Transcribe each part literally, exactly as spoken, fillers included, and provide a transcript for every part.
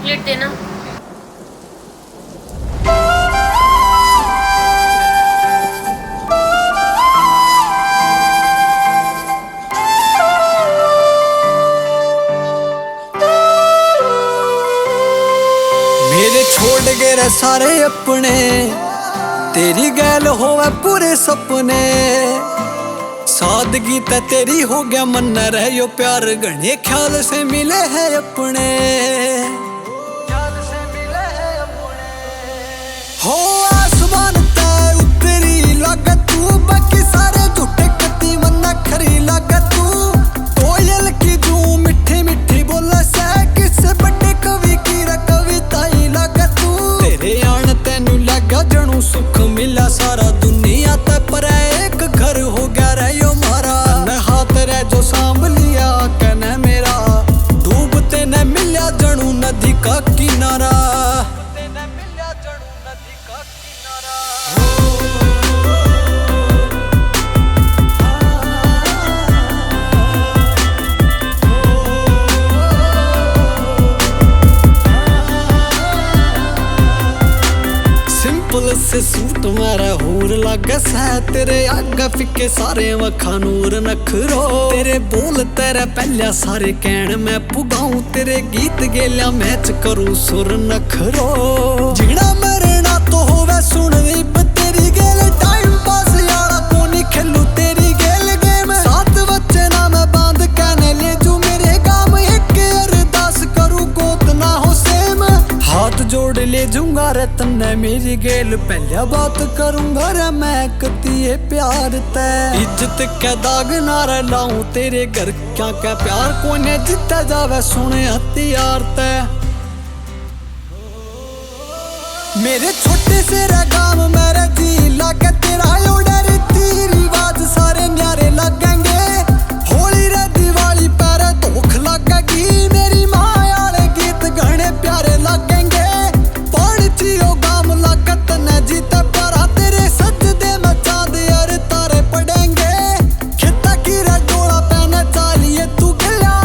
प्लेट देना। मेरे छोड़ गए रे सारे अपने, तेरी गैल होवे पूरे सपने। सादगी ते तेरी हो गया मन रह यो प्यार, घणे ख्याल से मिले हैं अपने। हो आसमान तै उतरी लागे तू, बाकी सारे झूठे कती मन्ना खरी लागे तू। कोयल की जू मिठी मिठी बोले से, किस बड़े कवि की रे कविता ही लागे तू। तेरे आण तैनू लागा जणू सुख मिला सारा दुनिया तै, पर एक घर हो गया रे यो म्हारा। तन्ने हाथ रे जो सांभ लिया कने मेरा, डूबते ने मिल्या जणू नदी का किनारा। सिंपल से सूट मारा हूर लागे सै, तेरे आगे फिके सारे वखा नूर नखरो। तेरे बोल तेरे पहल्या सारे कहण में पुगाऊं, तेरे गीत गेल्या मैच करूं सुर नखरो। जीना मरना तो होवे सुन इब तेरी गेल, टाइम पास यारा कोनी खेलू तेरी गेल गेम। सात बच्चे ना मैं बांध कहने ले जू मेरे गाम, एक अरदास करूं गोत ना हो सेम। हाथ जोड़ ले जूंगा रे तन्ने मेरी गेल, पहल्या बात करूंगा रे मैं कती ये प्यार तै। इज्जत के दाग ना रे लाऊं तेरे घर क्या क्या प्यार कोने जित्ता जावे सुने हथियार तै। मेरे छोटे से रे गांव में रे जी लागे तेरा ओड़ा रीति रिवाज सारे न्यारे लागेंगे। होली रे दिवाली पर धोख लागेगी, मेरी माँ आले गीत घणे प्यारे लागेंगे। पानी चियो गांव लागे तन्ने जी ते प्यारा, तेरे सजदे में चांद और तारे पड़ेंगे। खेता की रे डोला पहने चालिए तू गल्या,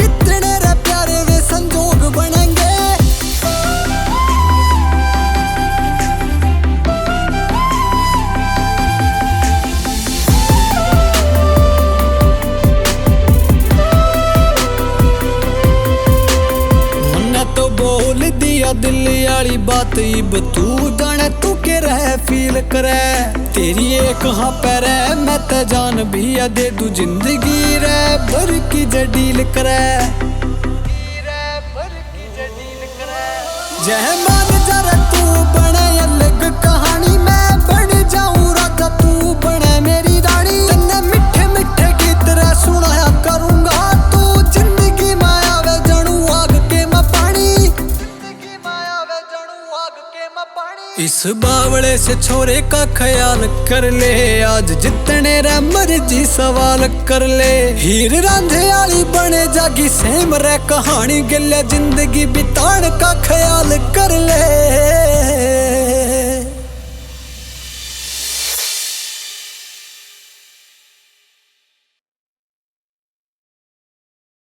कितने रे प्यारे वे संजोग बनेंगे। मन्ने तो बोल दिया दिल आली बात, इब तू जाने तू के रह फील करे। तेरी एक हाँ पैर है, मैं ते जान भी दे दूं, जिंदगी रे भर की जे डील करे। जय मान जरा तू बने अलग कहानी, मैं बन जाऊं राजा तू बने मेरी रानी। तन्ने मीठे मीठे गीत रे सुनाया करूंगा, तू जिंदगी में आवे जणू आग के मैं पानी। इस बावले से छोरे का ख्याल कर ले, आज जितने रे मर्जी सवाल कर ले। हीर रांझे आली बने जागी सेम रे कहानी, गल्या जिंदगी बितान का ख्याल कर ले।